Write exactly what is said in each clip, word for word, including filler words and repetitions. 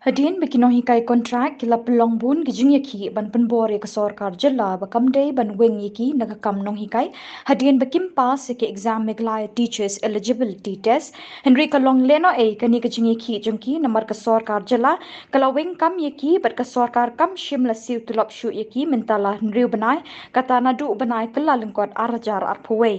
Hadien ba ki nonghikai kontrak ki la pynlong bun ki jingïakhih ban pynbor ïa ka sorkar jylla ba kam dei ban weng ïa ki na ka kam nonghikai hadien ba kim pass ïa ka exam Meghalaya Teachers Eligibility Test, hynrei ka long lehnohei kane ka jingïakhih jong ki namar ka sorkar jylla ka la weng kam ïa ki bad ka sorkar kam shym la siew tulop shuh ïa ki mynta la hynriew bnai, kata naduh u bnai Kyllalyngkot ar hajar arphew wei.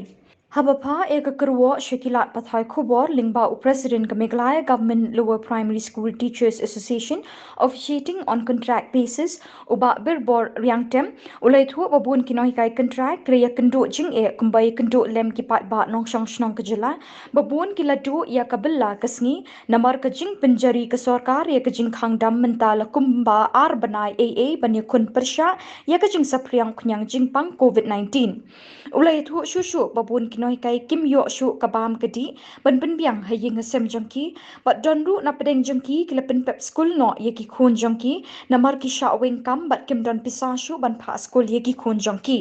Haba phah ïa ka kyrwoh sha ki lad pathai khubor lyngba u President ka Meghalaya Government Lower Primary School Teachers Association, officiating on contract basis, u Bah Birbor Riangtem, u la ïathuh ba bun ki nonghikai kontrak ki la ïakynduh jingeh kumba ïakynduh lem ki paidbah nongshong shnong ka jylla ba bun ki la duh ïa ka bylla ka sngi namar ka jingpynjari ka sorkar ïa ka jingkhang dam mynta la kumba ar bnai eiei ban ïakhun pyrshah ïa ka jingsaphriang khñiang jingpang COVID nineteen. U la ïathuh shuh shuh ba bun ki nonghikai kim ïoh shuh ka bam ka dih ban pynbiang ha ïing ha sem jong ki, bad don ruh na pdeng jong ki ki la pynpep skul noh ïa ki khun jong ki namar ki shah weng kam bad kim don pisa shuh ban phah skul ïa ki khun jong ki.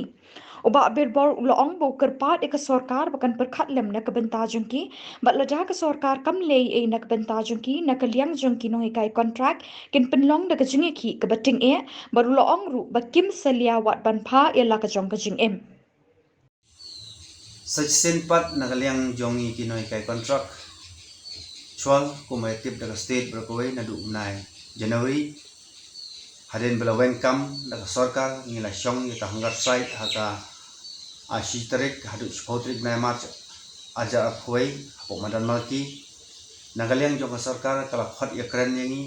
U Bah Birbor u la ong ba u kyrpad ïa ka sorkar ba kan pyrkhat lem na ka bynta jong ki, bad lada ka sorkar kam leh ei na ka bynta jong ki na ka liang jong ki nonghikai kontrak kin pynlong da ka jingïakhih kaba tyngeh, bad u la ong ruh ba kim salia wat ban phah ïa la ka jong ka jingim. Sa shisien pat na ka liang jong ngi ki nonghikai kontrak, shuwa kumba ïa tip da ka state baroh kawei naduh u bnai January, hadien ba la weng kam da ka sorkar, ngi la shong ïa ka hunger strike ha ka, ah, shi tarik haduh shiphew tarik bnai March ar hajar arphew wei hapoh madan Malki. Na ka liang jong ka sorkar ka la khot ïakren ïa ngi,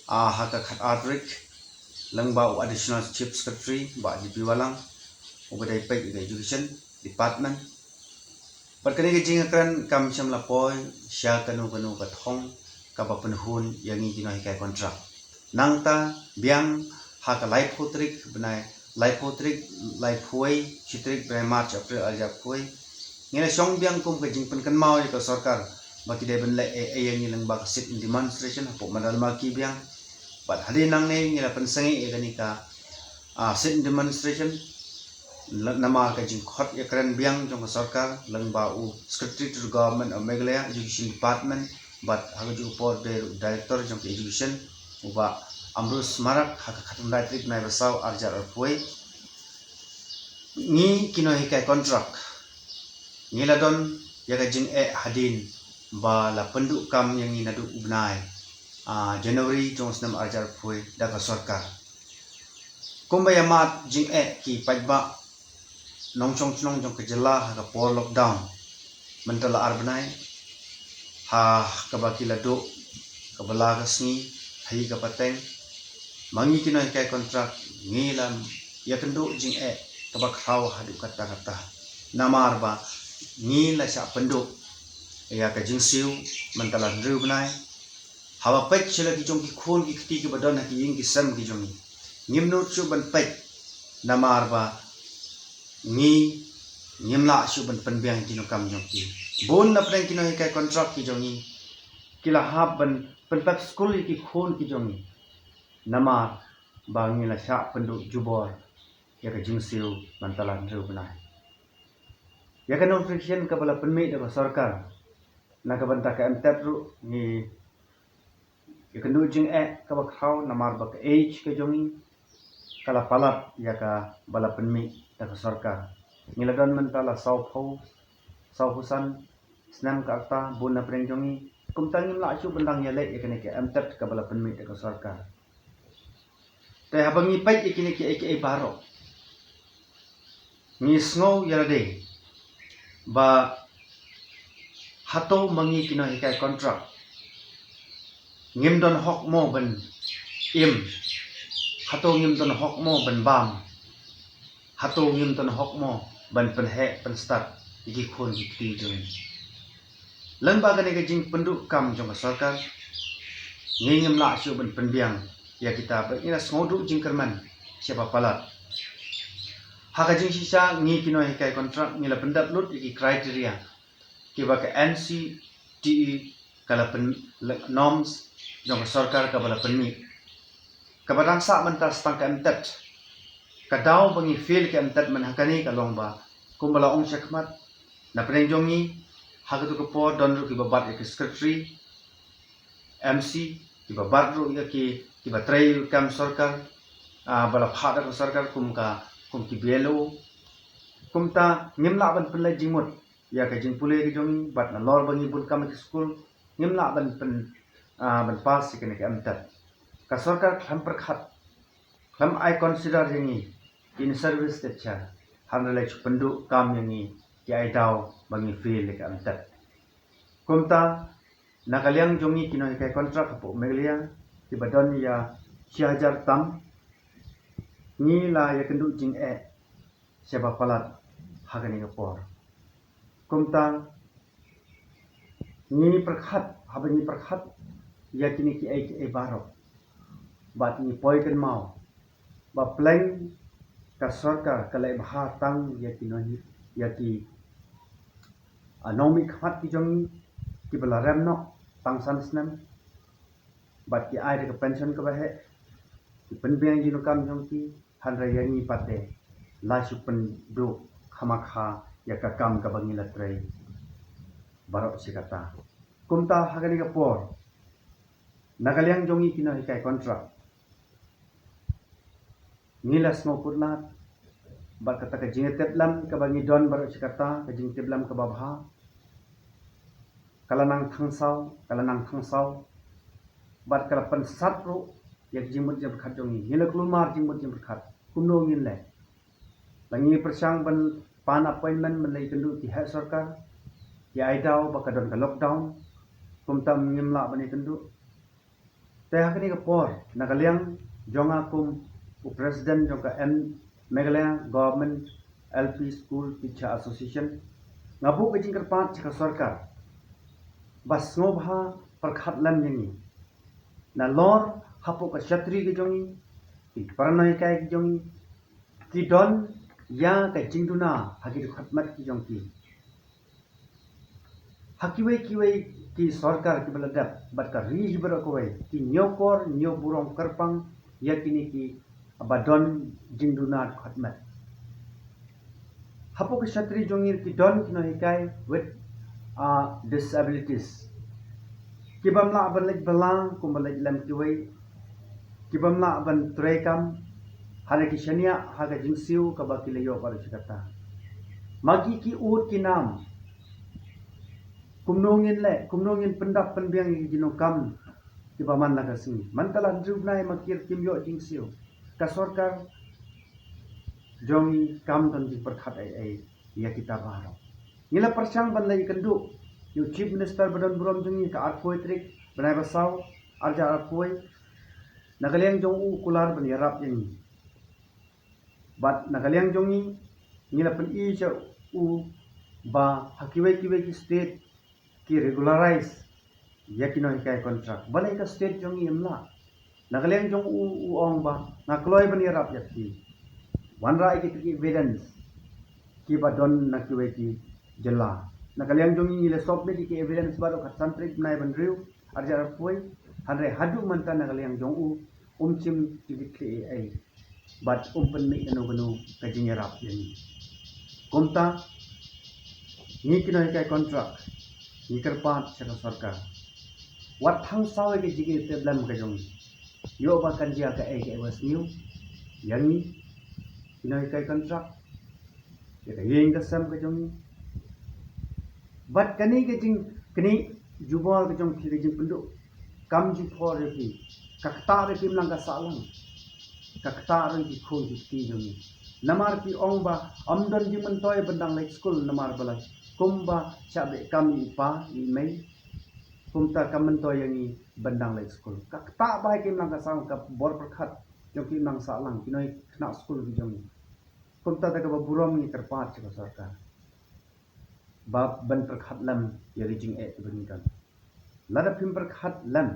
ah, ha ka khatar tarik lyngba u Additional Chief Secretary Bah D P Wahlang, uba dei peit ïa ka Education Department. Bad kane ka jingïakren kam shym la poi sha kano kano ka thong kaba pynhun ïa ngi ki nonghikai kontrak. Nangta biang ha ka laiphew tarik bnai, laiphew tarik, laiphew wei shi tarik bnai March, April ar hajar arphew wei, ngi la shong biang kum ka jingpynkynmaw ïa ka sorkar ba ki dei ban leh ei ei ïa ngi lyngba ka sit-in demonstration hapoh madan Malki biang. Bad hadien nangne ngi la pynsangeh ïa kane ka, ah, sit-in demonstration namar ka jingkhot ïakren biang jong ka sorkar lyngba u Secretary to the Government of Meghalaya Education Department bad ha kajuh ka por dei ruh u Director jong ka Education, u Bah Ambrose Marak, ha ka khatkhyndai tarik bnai ba saw ar hajar arphew wei. Ngi ki nonghikai kontrak ngi la don ïa ka jingeh hadien ba la pynduh kam ïa ngi naduh u bnai, ah, January jong u snem ar hajar arphew wei da ka sorkar. Kumba ïa mad jingeh ki paidbah nongshong shnong jong ka jylla ha ka por lockdown mynta la ar bnai, ha kaba ki la duh ka bylla ka sngi ha ïing ka pateng, ma ngi ki nonghikai kontrak ngi la ïakynduh jingeh kaba khraw haduh katta katta namar ba ngi la shah pynduh ïa ka jingsiew mynta la hynriew bnai. Haba peit sha la ki jong ki khun ki kti kiba don ha ki ïing ki sem ki jong ngi, ngim nud shuh ban peit namar ba ngi ngim lah shuh ban pynbiang ïa ki nongkam jong ki. Bun na pdeng ki nonghikai kontrak ki jong ngi ki la hap ban pynpep skul ïa ki khun ki jong ngi namar ba ngi la shah pynduh jubor ïa ka jingsiew mynta la hynriew bnai. Ïa ka notification kaba la pynmih da ka sorkar na ka bynta ka M TET ruh ngi ïakynduh jingeh kaba khraw namar ba ka age ka jong ngi ka la palat ïa kaba la pynmih da ka sorkar. Ngi la don mynta la sawphew, sawphew san snem ka rta, bun na pdeng jong ngi kumta ngim lah shuh ban dang ïaleh ïa kane ka M TET kaba la pynmih da ka sorkar. Te haba ngi peit ïa kine kiei kiei baroh ngi sngew ïa lade ba hato ma ngi ki nonghikai kontrak ngim don hok mo ban im, hato ngim don hok mo ban bam, hato ngim don hok mo ban pynheh pynstad ïa ki khun ki kti jong ngi. Lyngba kane ka jingpynduh kam jong ka sorkar ngi ngim lah shuh ban pynbiang ïa kita ba ngi la sngewduh jingkyrmen shaba palat. Ha ka jingshisha ngi ki nonghikai kontrak ngi la pyndep lut ïa ki criteria kiba ka NCTE ka la pyn, norms jong ka sorkar kaba la pynmih. Kaba dang sah mynta sa tang ka M TET. Ka daw ba ngi fail ka M TET mynta ha kane ka long ba kumba la ong shakhmat, na pdeng jong ngi ha katu ka por don ruh kiba bat ïa ka secretary, MC, kiba bat ruh ïa ki, kiba trei kam sorkar, ah, ba la phah da ka sorkar kum ka, kum ki B L O. Kumta ngim lah ban pynleit jingmut ïa ka jingpule ka jong ngi, bad nalor ba ngi bun kam ha ki skul, ngim lah ban pyn, ah, ban pass ïa kane ka M TET. Ka sorkar khlem pyrkhat, khlem ai consider ïa ngi in service teacher, hynrei la shu pynduh kam ïa ngi, ki ai daw ba ngi fail ïa ka M TET. Kumta na ka liang jong ngi ki nonghikai contract hapoh Meghalaya, kiba don ïa shi hajar tam, ngi la ïakynduh jingeh sha ba palat ha kane ka por. Kumta ngi pyrkhat, haba ngi pyrkhat ïa kine kiei kiei baroh, bad ngi poi kynmaw ba pleng ka sorkar ka leh bha tang ïa ki nong, ïa ki, ah, nongmihkhmat ki jong ngi kiba la rem noh tang san snem, bad ki ai da ka pension kaba heh, ki pynbiang ïa ki jingdonkam jong ki, hynrei ïa ngi pat te la shu pynduh khamkha ïa ka kam kaba ngi la trei baroh shi katta. Kumta ha kane ka por, na ka liang jong ngi ki nonghikai contract, ngi la sngewkhuslai bad kata ka jingïatiplem kaba ngi don baroh shi katta, ka jingïatiplem kaba bha, ka la nang thang saw, ka la nang thang saw, bad ka la pynsat ruh ïa ka jingmut jingpyrkhat jong ngi. Ngi la kulmar jingmut jingpyrkhat, kumno ngin leh? La ngi pyrshang ban pan appointment ban leit kynduh ki heh sorkar, ki ai daw ba ka don ka lockdown, kumta ngim lah ban ïakynduh. Te ha kane ka por, na ka liang jong nga kum u president jong ka M, Meghalaya Government L P School Teacher Association, nga buh ka jingkyrpad sha ka sorkar ba sngewbha pyrkhat lem ïa ngi. Nalor hapoh ka shatri ka jong ngi, ki para nonghikai ki jong ngi, ki don ïa ka jingduna ha ki dkhot met ki jong ki. Ha kiwei kiwei ki sorkar kiba la dep bad ka ri hi baroh kawei, ki ñiewkor ñiewburom kyrpang ïa kine kiba don jingduna dkhot met. Hapoh ka shatri jong ngi ki don ki nonghikai with, ah, disabilities, kibym lah ban leit bylla kumba leit lem kiwei, kibym lah ban trei kam, hana ki shaniah ha ka jingsiew kaba ki la ïoh baroh shi katta. Ma ki ki ud ki nam, kumno ngin leh, kumno ngin pyndap pynbiang ïa ki jingdonkam kiba man la ka sngi? Mynta la hynriew bnai ma ki ruh kim ïoh jingsiew. Ka sorkar jong ngi kam don jingpyrkhat ei ei ïa kita baroh. Ngi la pyrshang ban leit ïakynduh ïa u Chief Minister ba don burom jong ngi, ka arphew tarik bnai ba saw, arhajar arphew. Na ka liang jong u kular ban ïarap ïa ngi. Bad na ka liang jong ngi, ngi la pyni sha u ba ha kiwei kiwei ki state ki regularize ïa ki nonghikai contract. Balei ka state jong ngi em lah? Na ka liang jong u, u ong ba nga kloi ban ïarap ïa phi. Wanrah ïa kita ki evidence kiba don na kiwei ki jylla. Na ka liang jong ngi, ngi la submit ïa ki evidence baroh ha ka san tarik bnai ba hynriew, arhajar arphew, hynrei haduh mynta na ka liang jong u, um shim jingkitkhlieh ei ei bad um pynmih kano kano ka jingïarap ïa ngi. Kumta ngi ki nonghikai contract ngi kyrpad sha ka sorkar, wat thang saw ïa ka jingïatiplem ka jong ngi. Ïoh ba kan jia kaei kaei ba sniew ïa ngi ki nonghikai contract, ïa ka ïing ka sem ka jong ngi. Bad kane ka jingknieh jubor ka jong phi, ka jingpynduh kam jingphor ïa phi, ka ktah ruh kim nang ka sahlang, ka ktah ruh ki khun ki kti jong ngi. Namar ki ong ba ym don jingmyntoi ban dang leit skul, namar ba la kumba shah beh kam ïa i pa ïa i mei, kumta kam myntoi ïa ngi ban dang leit skul. Ka ktah ba kim nang ka sahlang, ka bor pyrkhat jong kim nang sahlang, ki nongkhynnah skul ki jong ngi. Kumta da kaba burom ngi kyrpad sha ka sorkar ba ban pyrkhat lem ïa ki jingeh kiba ngi don. Lada phim pyrkhat lem,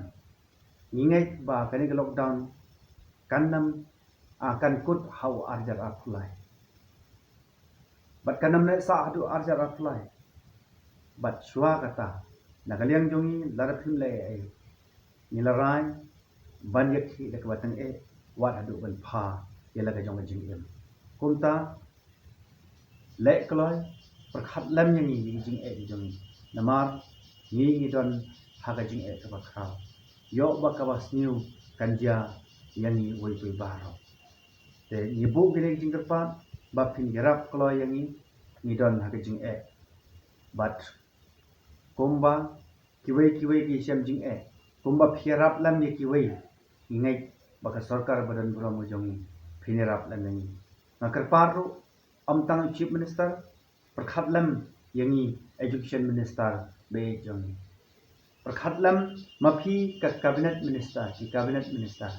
ngi ngeit ba kane ka lockdown kan ym, ah, kan kut ha u arhajar arphew lai. Bad kan ym neh sah haduh arhajar arphew lai. Bad shuwa kata, na ka liang jong ngi, lada phim leh ei ei, ngi la rai ban ïakhih da kaba tyngeh wat haduh ban pha ïa la ka jong ka jingim. Kumta leh kloi, pyrkhat lem ïa ngi ïa ki jingeh ki jong ngi. Namar ngi ngi don ha ka jingeh kaba khraw. ïoh ba kaba sniew kan jia ïa ngi wei wei baroh. Te ngi buh kine ki jingkyrpad ba phin ïarap kloi ïa ngi, ngi don ha ka jingeh. Bad kumba kiwei kiwei ki shem jingeh, kumba phi ïarap lem ïa kiwei, ngi ngeit ba ka sorkar ba don burom ka jong ngi phin ïarap lem ïa ngi. Nga kyrpad ruh, ym tang Chief Minister, pyrkhat lem ïa ngi Education Minister ba ïeit jong ngi. Pyrkhat lem ma phi ka Cabinet Minister, ki Cabinet Minister,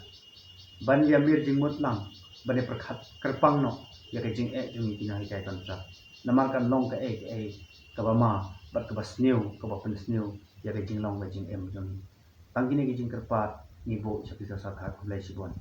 ban ïa mir jingmut lang, ban ïa pyrkhat kyrpang noh ïa ka jingeh jong ngi ki nonghikai contract. Namar kan long kaei kaei kaba ma bad kaba sniew, kaba pynsniew ïa ka jinglong ka jingim jong ngi. Tang kine ki jingkyrpad ngi buh sha phi, sa sorkar. Khublei shibun.